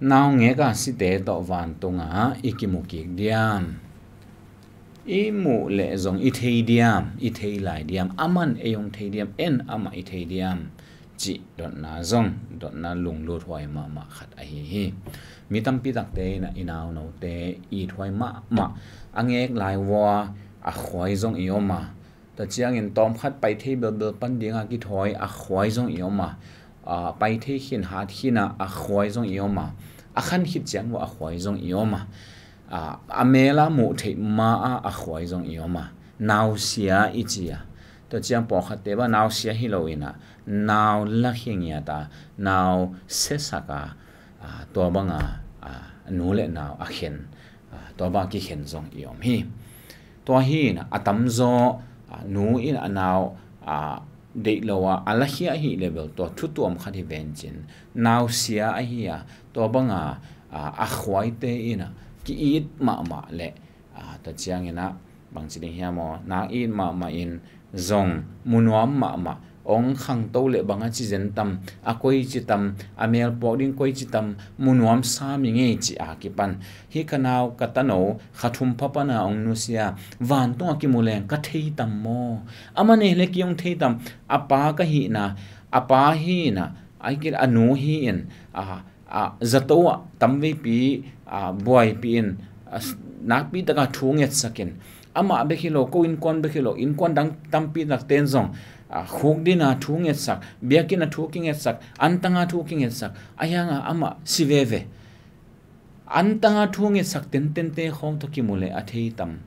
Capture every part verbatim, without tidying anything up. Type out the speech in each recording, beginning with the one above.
Naungek a site tawh vantungah i kimu kik diam? I muh leh zong i thei diam? I thei lai diam? Aman ei hong thei diam? En amah i thei diam? Cih dotna zong dotna lunglut huai mahmah khat ahi hi. Mi tampi takte in ah i naunote it huai mahmah, a ngek lai vua a khuai zong i om a, tua ciangin tawmkhat pai thei belbel pan dinga kithawi a khuai zong i om a, a, pai thei khin hat khin a a khuai zong i om a, a khan khit ciang vua a khuai zong i om a, a, a mel a muh theih ma a a khuai zong i om a, nausia i ci a. Tua ciang pawlkhatte bang nausia hi lo in ah, nau lakhia ngiat a, nau siasak a, a, tua banga, a, nu le nau a khen, a, tua banga kikhen zong i om hi. Tua hi in ah, a tamzaw, a, nu in a nau, a, deih lo a, a lakhia ahih leh bel tua thu tuam khat hi vencin, nausia ahi a, tua banga, a, a khuaite in ah ki-it mahmah leh, a, tua ciangin ah, bangci ding hiam aw, nak it mahmah in zong mu nuam mahmah, hong khangto leh bang a ci zen tam, a koici tam, a mel puak ding koici tam, mu nuam sam i ngei ci a kipan. Hih ka nau ka tano kha thum pha pana hong nusia, vantungah kimu leng ka thei tam maw? Amah nei leh ki hong thei tam? A pa ka hihna, a pa hi in ah, a nu hi in, a, a, zato ah tamveipi, a, buaipih in, a, s-, nakpi taka thu ngetsak in, amah bek hi lo, ko innkuan bek hi lo, innkuan dang tampi takte in zong, a, khuk dina thu ngetsak, biakinn a thu kingetsak, antanga thu kingetsak, a hianga amah si veve. Antanga thu ngetsak tentente khawng tawh kimu leh a thei tam?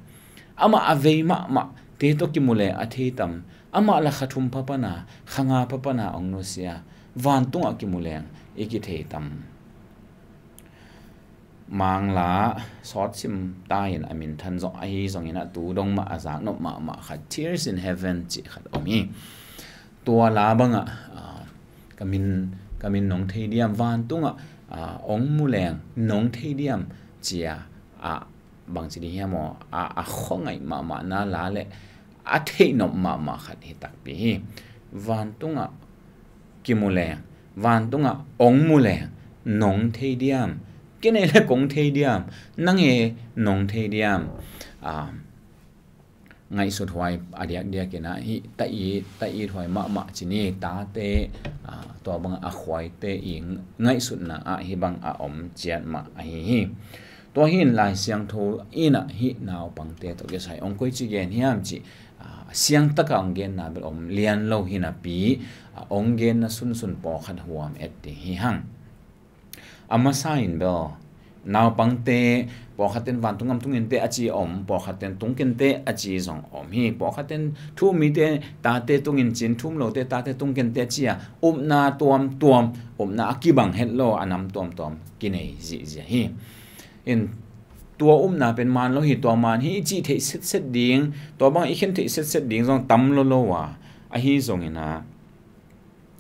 Amah a vei mahmahte tawh kimu leh a thei tam? Amah la kha thum pha pana, kha nga pha pana hong nusia, vantungah kimu leng i kithei tam? Mangla sawt sim ta in a minthan zong ahi zongin ah, tu dong mah a zaknop mahmah khat, Tears in Heaven cih khat om hi. Tua la bangah, a, ka min, ka min nong thei diam, vantungah, a, hong mu leng nong thei diam ci a, a, bangci ding hiam aw, a, a khuangaih mahmahna la leh a theihnop mahmah khat hi takpi hi. Vantungah kimu leng, vantungah hong mu leng nong thei diam? Kei nei leh kong thei diam? Nang e nong thei diam? A, ngaihsut huai a diakdiak in ah, hih ta it, ta it huai mahmah ci ni, tate, a, tua bang a khuaite i ngaihsutna ah hih bang a om ciat mah ahi hi. Tua hi in Lai Siangtho in ah hih naupangte tawh kisai hong koici gen hiam cih, a, siangtaka hong genna bel om lian lo hi napi, a, hong genna sunsun pawlkhat huam et ding hi hang. A masa in bel, naupangte, pawlkhatten vantung gam tung inteh a ci om, pawlkhatten tung kei inteh a ci zong om hi. Pawlkhatten thu um mite tate tung in ci in, thu um lote tate tung kei inteh a ci a, upna tuamtuam, upna a kibang het lo, a nam tuamtuam kinei zihziah hi. In, tua upna pen man lo hi, tua man hi i cih theih setset ding, tua bang i khen theih setset ding zong tam lolo a, ahi zongin ah,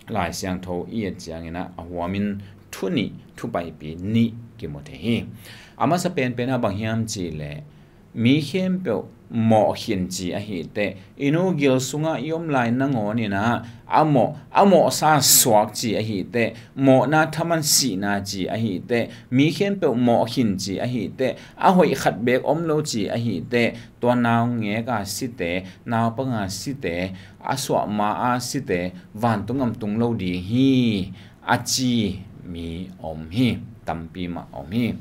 Lai Siangtho i et ciangin ah, a huamin thu nih, thu paipi nih kimu thei hi. A masa penpen ah bang hiam cih leh, mi khempeuh mawh khin ci ahi teh, i nu gil sungah i om lai nangawn in ah, a mawh, a mawhsa suak ci ahi teh, mawhna thaman sihna ci ahi teh, mi khempeuh mawh khin ci ahi teh, a hoih khat beek om lo ci ahi teh, tua naungek a site, naupang a site, a suahma a site, vantung gam tung lo ding hi, a ci mi om hi, tampi mah om hi.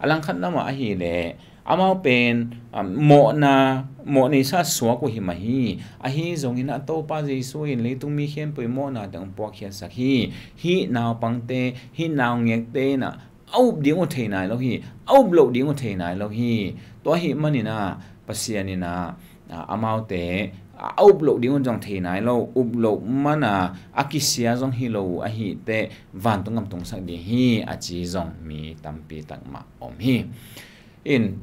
A langkhat lamah ahih leh, amau pen, um, mawhna, mawh neisa suak uh hi mah hi. Ahi zongin ah Topa Jesu in leitung mi khempeuh i mawhna teng puakkhiatsak hi. Hih naupangte, hih naungekte in ah a up ding uh thei nai lo hi, a up loh ding uh thei nai lo hi. Tua ahih manin ah Pasian in ah, a, amaute, a, a up loh ding uh zong thei nai lo, up loh man a, a kisia zong hi lo uh ahih teh, vantung gam tungsak ding hi, a ci zong mi tampi tak mah om hi. In,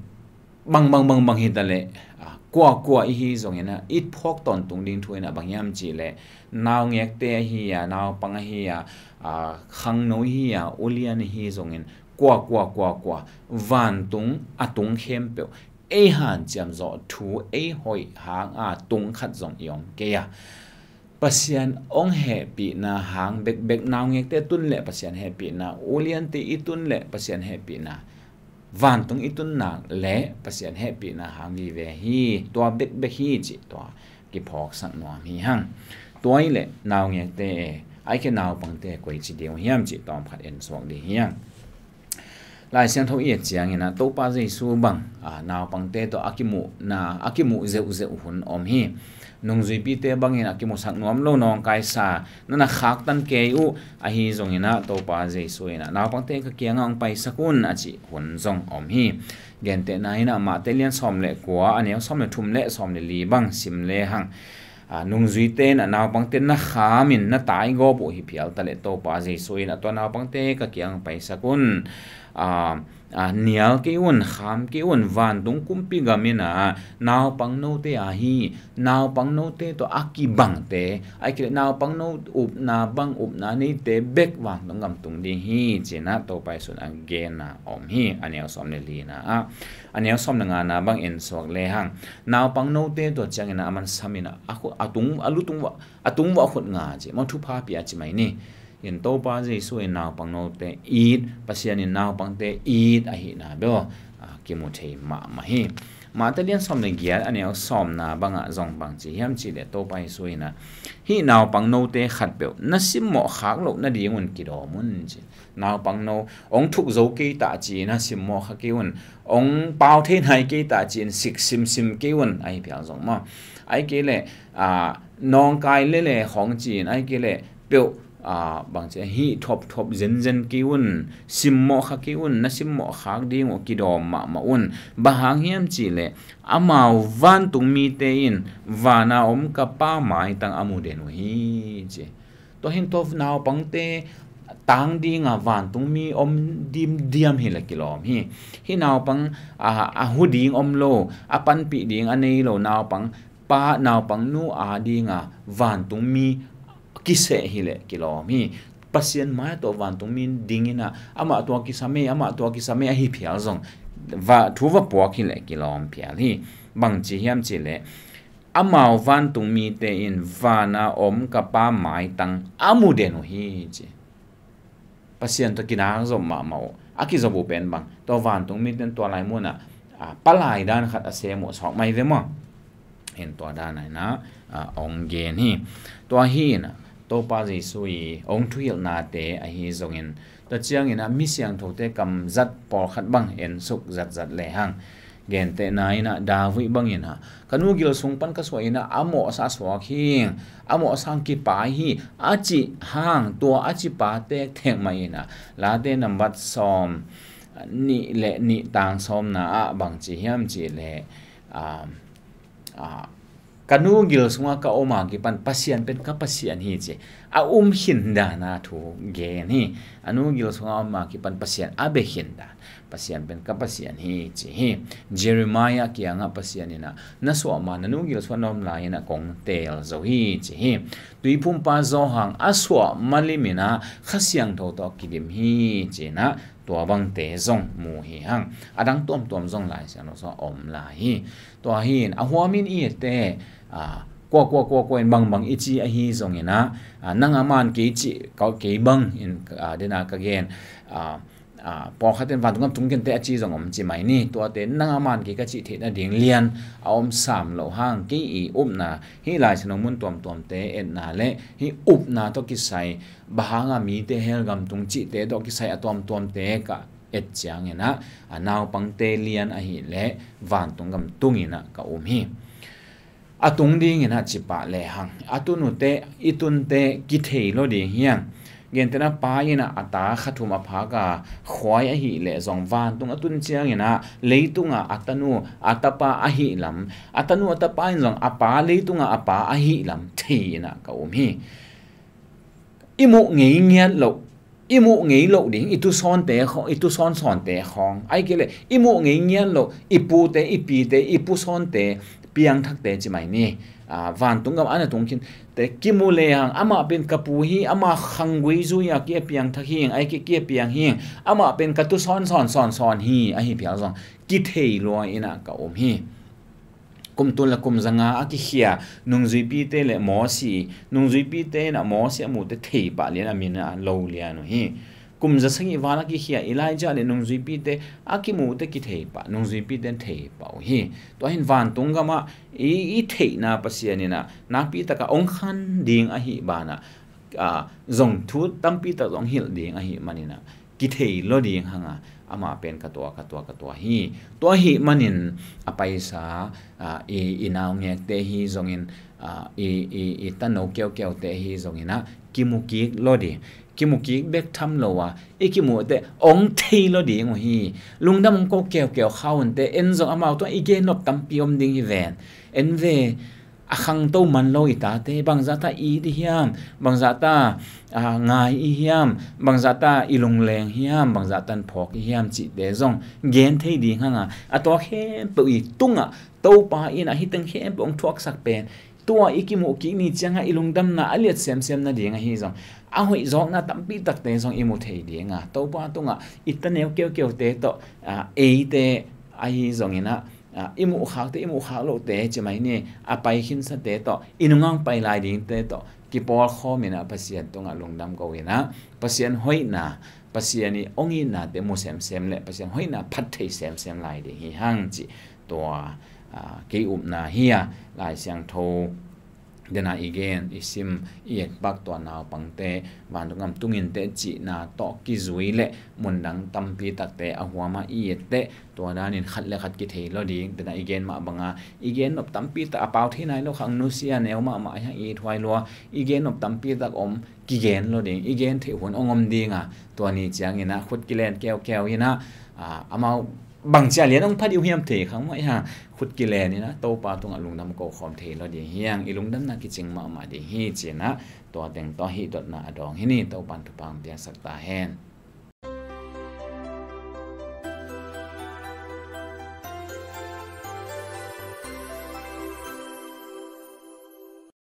bang bang bang bang hi ta leh, a, kua kua i hi zongin ah, i phawk tawntung ding thu in ah bang hiam cih leh, naungekte ahi a, naupang ahi a, a, khangno hi a, ulian hi zongin, kua kua kua kua, vantung a tung khempeuh ei hanciam zawh thu, ei hoih hang a tung khat zong i om kei a. Pasian hong hehpihna hang bekbek, naungekte tun leh Pasian hehpihna, uliante i tun leh Pasian hehpihna, vantung i tun nak leh Pasian hehpihna hang vive hi, tua bekbek hi cih tua kiphawksak nuam hi hang. Tua hi leh naungekte, ahih kei leh naupangte koi ci ding uh hiam cih tawm khat en suak ding hi hang. Lai Siangtho i et ciangin ah Topa Jesu bang, a, naupangte tawh a kimuhna, a kimuh zeuhzeuh hun om hi. Nungzuipite bangin a kimusak nuam lo, nawngkaisa na na khaktan kei uh, ahi zongin ah Topa Jesu in ah naupangte ka kiangah hong paisak un a cih hun zong om hi. Gentehna in ah Mate lian sawm le kua, a neu sawm le thum le sawm le li bang sim le hang. A, nungzuite in ah naupangte na khamin na taigawp uh hi phial ta leh Topa Jesu in ah tua naupangte ka kiang paisak un. A, a, nial kei un, kham kei un, vantung kumpi gam in ah naupang note ahi, naupang note tawh a kibangte, ahih kei leh naupang no upna bang upna neite bek vantung gam tung ding hi ci-in ah Topa Jesu in a genna om hi, a neu sawm le lina ah. A neu sawm le ngana bang en suak le hang. Naupang note tua ciangin ah a man sam in ah a khu-, a tung, a lu tung vah, a tung vah khut nga ci, maw, thupha pia ci mai ni. In Topa Jesu in naupang note it, Pasian in naupangte it ahihna bel, a, kimu thei mahmah hi. Mate lian sawm le giat, a neu sawmna bangah zong bang ci hiam cih leh Topa Jesu in ah, hih naupang note khatpeuh na simmawh khak loh nadingun kidawm un ci. Naupang no, hong thuk zo kei ta ci-in ah simmawh kha kei un. Hong pau thei nai kei ta ci-in sik simsim kei un, ahi phial zong maw. Ahih kei leh, a, nawngkai lele khawng ci-in, ahih kei leh peuh, a, bang ci, hih thopthop zenzen kei un, simmawh kha kei un, na simmawh khak ding uh kidawm mahmah un. Bang hang hiam cih leh amau vantung mite in vana om ka Pa maitang a mu den uh hi ci. Tua hi in tua naupangte tang dingah vantungmi om dimdiam hi leh kilawm hi. Hih naupang, a, a hu ding om lo, a panpih ding a nei lo naupang pa, naupang nu a dingah vantungmi kiseh hi leh kilawm hi. Pasian mai tawh vantungmi ding in ah amah tua kisam e, amah tua kisam e ahi phial zong va, thu va puak hi leh kilawm phial hi. Bang ci hiam cih leh amau vantung mite in vana om ka Pa maitang a mu den uh hi ci. Pasian tawh kinak zop mahmah uh, a kizop uh pen bang, tua vantung mite in tua lai munah, a, palai dan khat a sem uh sawk mai ve maw. Hin tua dan ah in ah, a, hong gen hi. Tua hi in ah Topa Jesu i hong thuhilhnate ahi zongin, tua ciangin ah mi siangthote kam zat pawlkhat bang en suk zatzat le hang. Gentehna in ah David bangin ah, ka nu gil sung pan ka suah in ah a mawhsa a suak hi ing, a mawhsa hang kipai hi, a cih hang, tua a cipa tektek mah in ah Late nambat sawm nih le nih tang sawmna ah bang ci hiam cih leh, a, a, ka nu gil sungah ka om a kipan Pasian pen ka Pasian hi ci. A um khin dan a thu gen hi. A nu gil sungah om a kipan Pasian a bia khin dan. Pasian pen ka Pasian hi ci hi. Jeremiah kiangah Pasian in ah, na suah ma na nu gil sungah na om lai in ah kong teel zo hi ci hi. Tuiphumpa Johan a suah malim in ah Kha Siangtho tawh kidim hi ci in ah tua bangte zong mu hi hang. A dang tuamtuam zong Lai Siangtho sungah om lai hi. Tua hi in a huamin i ette, a, kua, kua, kua, kua in bangbang i ci ahi zongin ah, a, nang a man kei cih, ka, kei bang in, a, den a ka gen, a, a, pawlkhat in vantung gam tung kei inteh a ci zong om ci mai ni. Tuate nang a man kei ka cih theih nading lian a om sam loh hang, kei i upna, hih Lai Siangtho mun tuamtuamte etna le hih upna tawh kisai, bang hang a mite hell gam tung cihte tawh kisai a tuamtuamte ka et ciangin ah, a, naupangte lian ahih leh vantung gam tung in ah ka um hi. A tung ding in ah cipah le hang, a tun uh teh, i tun teh kithei lo ding hi hang. Gentehna pa in ah a ta kha thum a phak a khuai ahih leh zong vantung a tun ciangin ah leitungah a tanu a tapa ahih lam, a tanu a tapa in zong a pa leitungah a pa ahih lam thei in ah ka um hi. I muh ngei ngiat loh, i muh ngei loh ding, i tusawnte khaw-, i tusawn sawnte khawng, ahih kei leh i muh ngei ngiat loh, i pute, i pite, i pusawnte, piangthakte ci mai ni. A, vantung gam a na tung khinte kimu le hang, amah pen ka pu hi, amah khanggui zui a ki a piangthak hi ing, ahih kei, ki a piang hi ing, amah pen ka tusawn sawn sawn sawn hi, ahi phial zong kithei lua in ah ka um hi. Kum tul le kum zanga a kikhia nungzuipite le Mosi, nungzuipite in a Mosi a muhte thei pah lian a min a lo lian uh hi. Kum zasagih val a kikhia Elijah le nungzuipite a kimuhte kithei pah, nungzuipite in thei pah uh hi. Tua hin vantung gamah i, i theihna Pasian in a nakpi taka ong khan ding ahi banah, a, zong thu tampi tak zong hilh ding ahi manin a kithei lo ding hanga amah pen ka tua, ka tua, ka tua hi. Tua ahi manin a paisa, a, i, i naungekte hi zongin, a, i, i, i tano keukeute hi zongin a kimu kik lo ding. Kimu kik bek tham lo a i kimuhte ong thei lo ding uh hi. Lungdam ong ko keukeu kha unte, en zong amau tungah i gen nop tampi om ding hi ven. En ve, a khangto man lo i tate, bangzah ta it i hiam, bangzah ta, a, ngai i hiam, bangzah ta i lungleng hiam, bangzah tan phawk i hiam cihte zong gen thei ding hanga a tua khempeuh i tungah Topa in a hih teng khempeuh ong thuaksak pen tua i kimuh kik ni cianga i lungdamna a liat semsem nading ahi zong, a hoih zawkna tampi takte zong i mu thei dinga Topa tungah i taneu keukeute tawh, a, eite ahi zongin a, a, i muhkhakte, i muhkhak lohte ci mai ni, a pai khinsate tawh, i nungang pai lai dingte tawh kipawlkhawm in a Pasian tungah lungdam ko in a Pasian hoihna, Pasian i ong itnate mu semsem le Pasian hoihna phat thei semsem lai ding hi hang cih tua, a, kei upna hi a. Lai Siangtho dena i gen, i sim, i etpak tua naupangte, vantung gam tunginte cihna tawh kizui le mundang tampi takte a huama i etteh, tua danin khat le khat kithei lo ding, dena i gen mah banga i gen nop tampi tak a pau thei nai lo khang nusia neu mahmah hiang i thuai lua, i gen nop tampi tak om, kigen lo ding, i gen theih hun ong om dinga tua ni ciangin a khut kilen keukeu in a, a, amau bangcia lian ong pha dih uh hiam thei khang mah i hang khut kilen in a Topa tungah lungdam ko khawm thei lo ding hiang, i lungdamna kicing mahmah ding hi ci in a tua teng tawh hih dotna a dawng hi ni. Topan thupha ong piaksak ta hen.